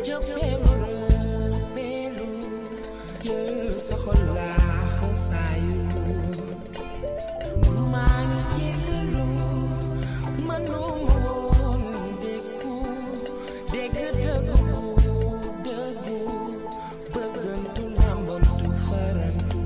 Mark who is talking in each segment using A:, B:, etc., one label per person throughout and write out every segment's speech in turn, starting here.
A: cëppeelu rëppeelu jël sa xol laax saayu maa ngi jéggalu mënuma woon déggu dégg dëggu dëggu bëggantu lambantu farantu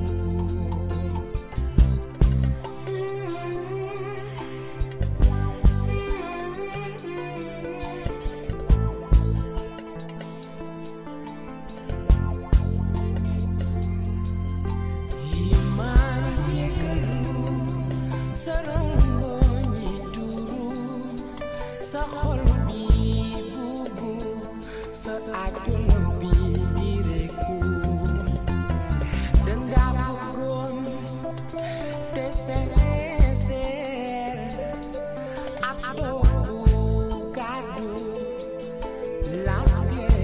A: sa xol bi bubu sa àdduna bi direku danga bëggoon te sincère ab doof bu gàddu l'aspect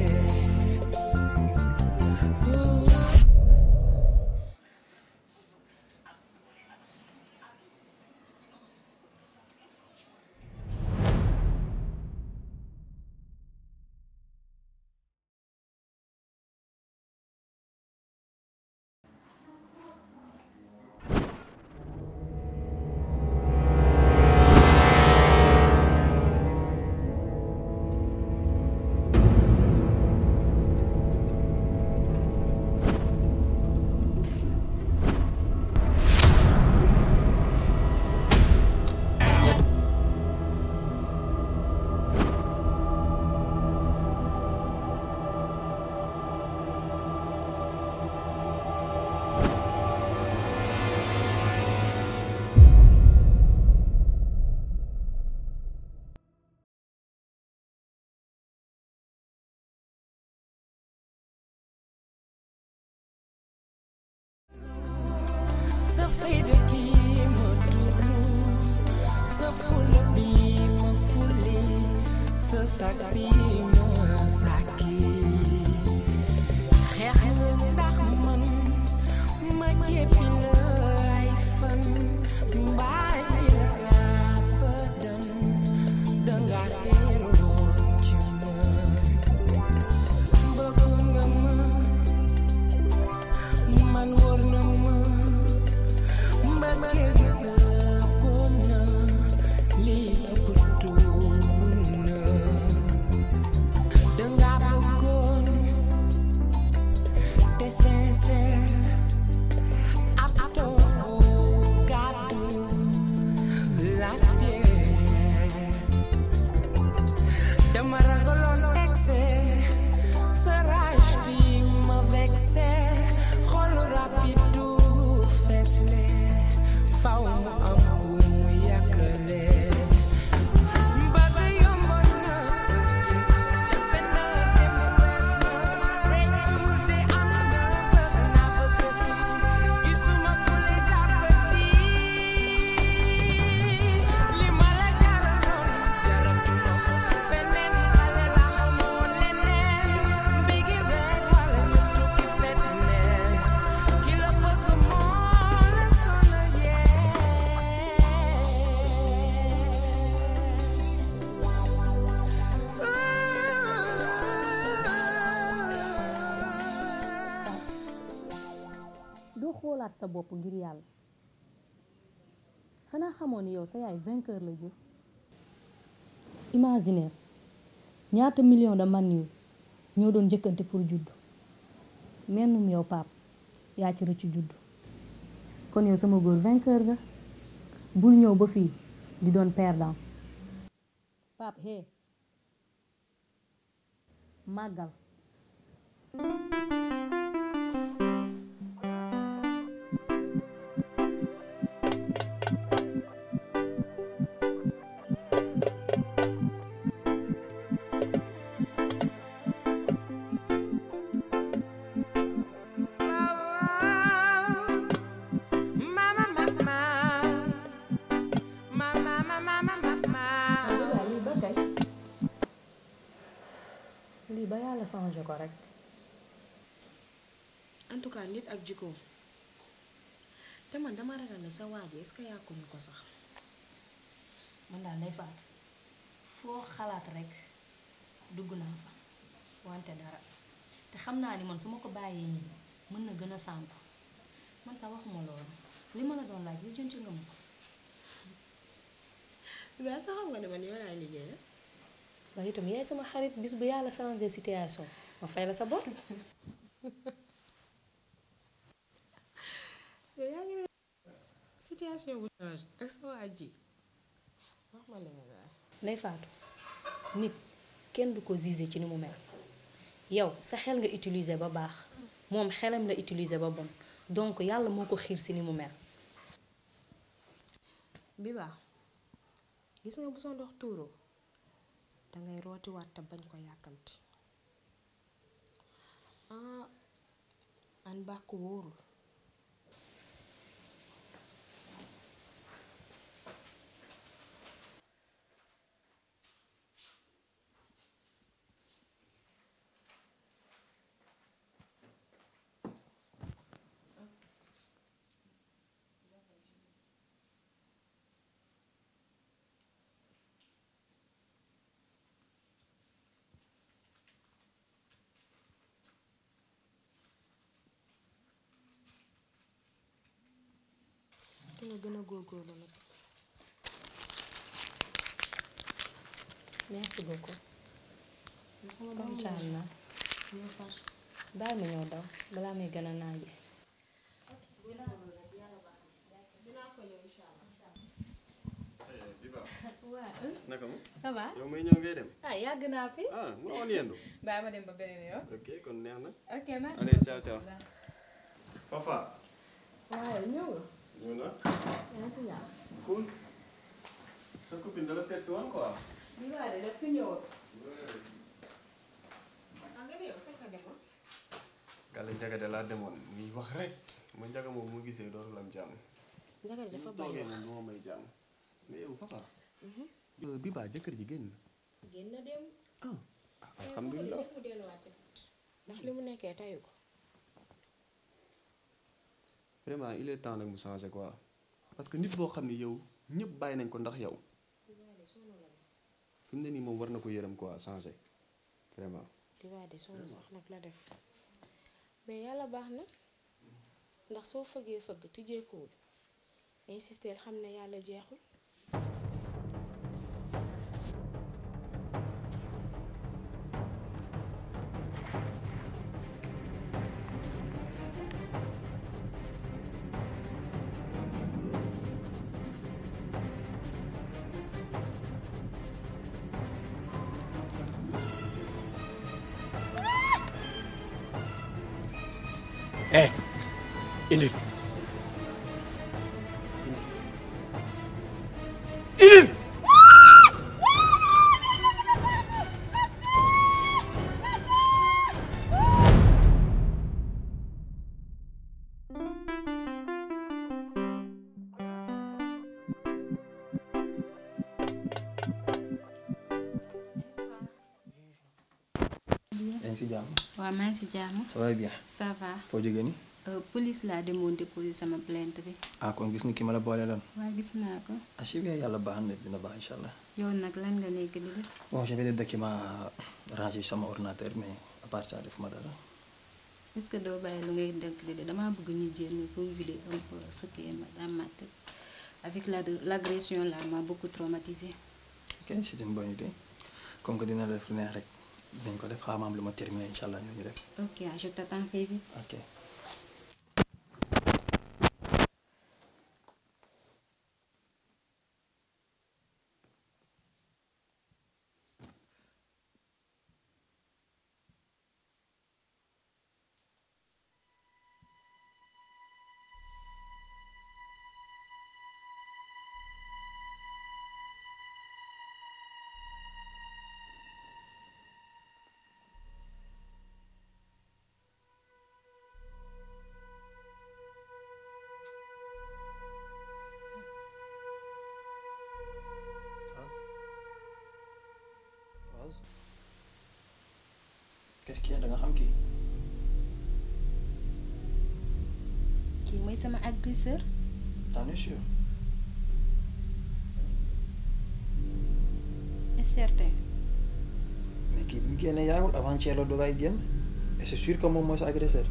A: sa fayda gi ma turlu sa fulla bi ma fulli sa sak bi ma sàkki xeex nga ndax man ma jéppi la ay fan mbaayi la abadan danga réeroon ci man bëgg nga man wóor na ma mbëggeel gi gëppoon na lii ëpp tuun na danga bëggoon te sincère ab doof bu gàddu l'aspect dama ragaloon excès sa rage di ma vexé xolu rapide du fesle faw mu am ku mu yàkkale mbagg yomboon na jafe na te mu bees na reccu de am na bëgg naa bëggati gisuma ku li dàppati li ma la jaraloon jaratuma ko feneen xale la xamoo leneen mbigi rek wala ñu tukki fet neen ki la bëgg moo la sonal
B: doo xoolaat sa bopp ngir yàlla xanaa xamoon ni yow sa yaay vainqueur la jur imaginaire ñaata million de man yu ñoo doon njëkkante pour judd mennum yow pap yaa ci rëccu judd kon yow sama góor vainqueur nga bul ñëw ba fii di doon perdant pap hé màggal lii ba yàlla changé ko rek
C: en tout cas nit ak jikkoom te man dama ragal ne sa waaji est-ce que yàkkuñu ko sax
B: man daal day faat foo xalaat rek dugg naa fa wante fàtte dara te xam naa ni man su ma ko bàyyee nii mën na gën a sàmp man sax waxuma loolu li ma la doon laaj li jënti nga ma ko.
C: mais sax xam nga ne man yow laay liggéeyal.
B: waaye itam yaay sama xarit bis bu yàlla changé situation ma fay la sa bor.
C: yow yaa ngi ne situation bu change ak sa waa ji wax ma leneen waaye.
B: Ndey Faatu nit kenn du ko gisé ci ni mu mel yow sa xel nga utiliser ba baax moom xelam la utiliser ba bon donc yàlla moo ko xiir si ni mu mel.
C: Biba gis nga bu sa ndox tuuroo dangay rooti waat te bañ ko yàkkamti an bàkk wóorul. nga gën a góorgóorlu nag.
B: merci beaucoup.
C: sama
B: kontaan naa.
C: ñoo far.
B: daal ma ñëw daw balaa may gën a naaje.
C: dinaa ko ñëw incha allah.
D: Biba.
B: waaw.
D: naka mu.
B: ça va.
D: yow may ñëw ngay dem.
B: ah yàgg naa fi.
D: ah mu woon yendu.
B: bàyyi ma dem ba beneen yoon.
D: ok kon neex na.
B: ok merci.
D: allez ciao ciao. Papa.
C: waaye ñëw nga.
D: ñëw na.
C: yaa ngi si jàmm.
D: cool. sa copine dala seet si woon quoi.
C: bi waa de daf fi ñëwoon. nga ne yow fekk nga demoon.
D: Gàlle Njaga de laa demoon muy wax rek ma Njaga moom mu gisee dootul am jàmm.
C: Njaga de dafa bàyyi wax
D: moom du ma may jàmm. mais yow papa. Biba jëkkër ji génn.
C: génn na dem.
D: ah alhamdulilah.
C: mu delluwaat ndax li mu nekkee tayu ko.
D: vraiment il est temps nag mu changer quoi parce que nit boo xam ne yow ñëpp bàyyi nañ ko ndax yow fi mu ne nii moom war na ko yërëm quoi changer vraiment.
C: Biba de sonn sax nag la def mais yàlla baax na ndax soo fëggee fëgg tijjeekuwul insister xam ne yàlla jeexul.
E: eh indil indil
F: yaa ngi si jàmm.
G: waaw maa ngi si jàmm.
F: ça va bien.
G: ça va.
F: foo jógee ni.
G: police laa demoon déposer sama plainte bi.
F: ah kon gis nga ki ma la boole loon.
G: waaw gis naa ko.
F: ah bien yàlla baax na dina baax incha allah.
G: yow nag lan nga nekk di def.
F: bon j'avais des documents rangés sama ordinateur mais à part ça defuma dara.
G: est-ce que doo bàyyi lu ngay dëkk di def damaa bëgg ñu jéem pour vider un peu ce qui est dans ma tête avec l'agression là m'a beaucoup traumatisé.
F: ok c'est une bonne idée comme que dina def lu neex rek dañ ko def xaaral ma am lu ma terminé incha allah ñu def.
G: ok je t'attends fais vite.
F: ok. qu'est-ce qu'il y a da nga xam kii.
G: kii mooy sama agresseur.
F: t'en es sûr.
G: est certain.
F: mais kii bi mu génnee yaagul avant-hier la doogay génn et c'est sûr que moom mooy sa agresseur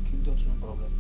F: kii doon suñu problème.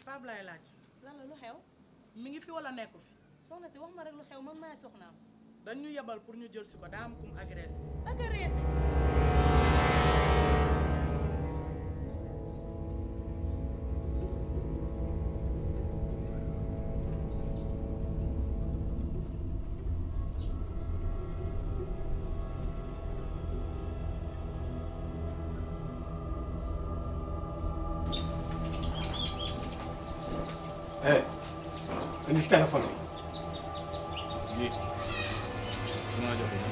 H: Pape lay laaj.
B: lan la lu xew.
H: mi ngi fi wala nekku fi.
B: soxna si wax ma rek lu xew man maay soxnaam.
H: dañ ñu yebal pour ñu jël si ko daa am kum agressé.
B: agressé.
E: Eh, indi téléphone bi. Su ma joxee.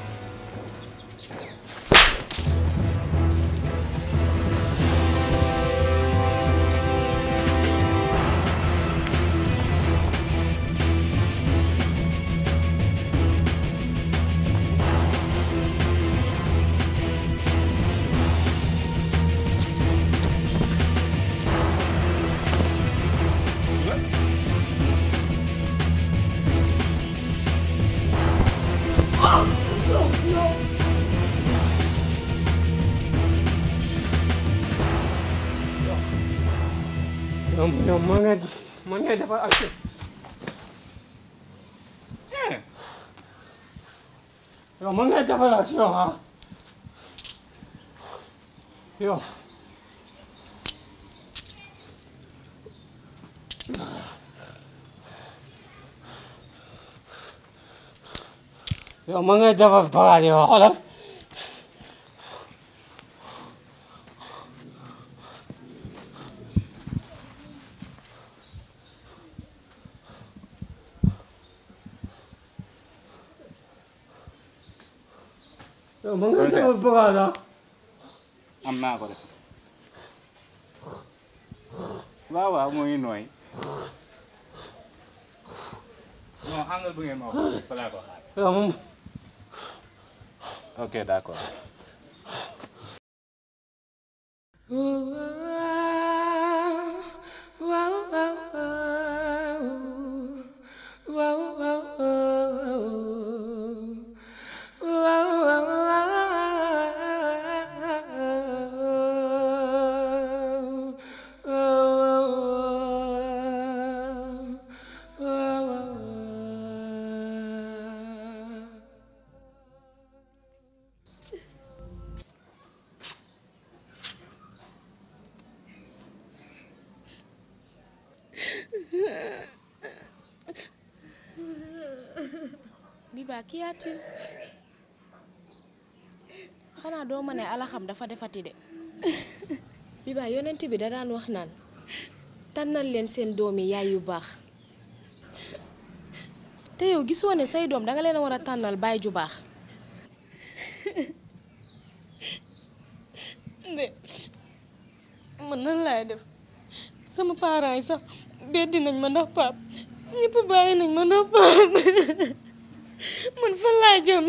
I: Non, man ngay defar ak yow man ngay defar ak yow ah yow yow ma ngay defar bagage yow xoolal yow ma ngay defar bagage
E: am naa ko de waaw waaw moo ngi nooy non angal bu ngeen ma wax fa laa ko xaar
I: yow moom
E: ok d'accord
C: Biba kii yaatil xanaa doo ma ne alaxam dafa defati de Biba yonent bi da daan wax naan tànnal leen seen doomi yaay yu baax te yow gisoo ne say doom danga leen a war a tànnal baay ju baax
J: de man nan laay def sama parents yi sax beddi nañ ma ndax pap ñëpp bàyyi nañ ma ndax pap man fan laa jëm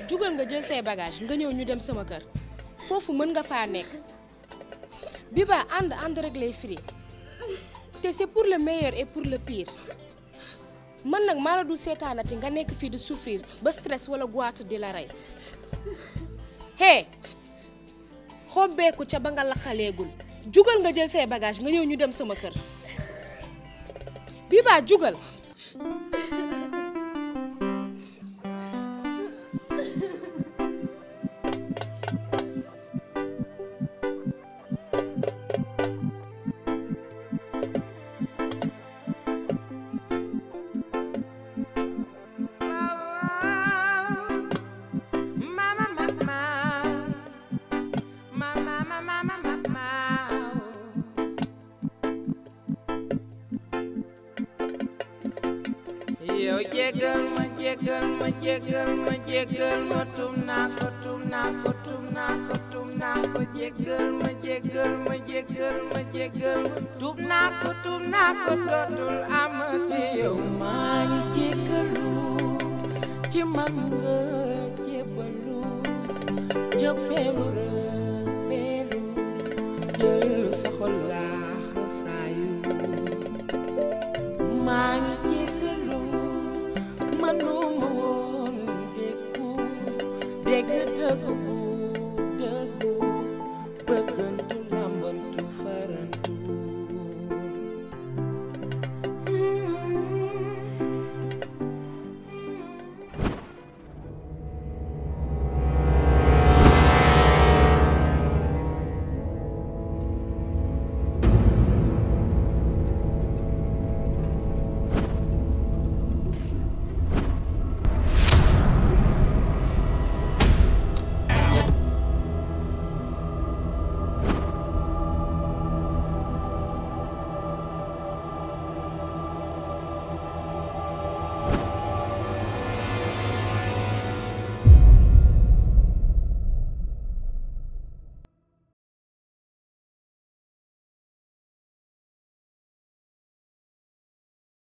C: jugal nga jël say bagage nga ñëw ñu dem sama kër foofu mën nga faa nekk Biba ànd rek lay firi te c'est pour le meilleur et pour le pire man nag maa la du seetaanati nga nekk fii di souffrir ba stress wala goitre di la rey hé xobbeeku ca ba nga laxaleegul jugal nga jël say bagage nga ñëw ñu dem sama kër Biba jugal
A: yow jéggal ma tum naa ko jéggal ma dootul amati yow maa ngi jéggalu ci man nga jébbalu jëppeelu rëppeelu jël sa xol laax saayu maa ngi jéggalu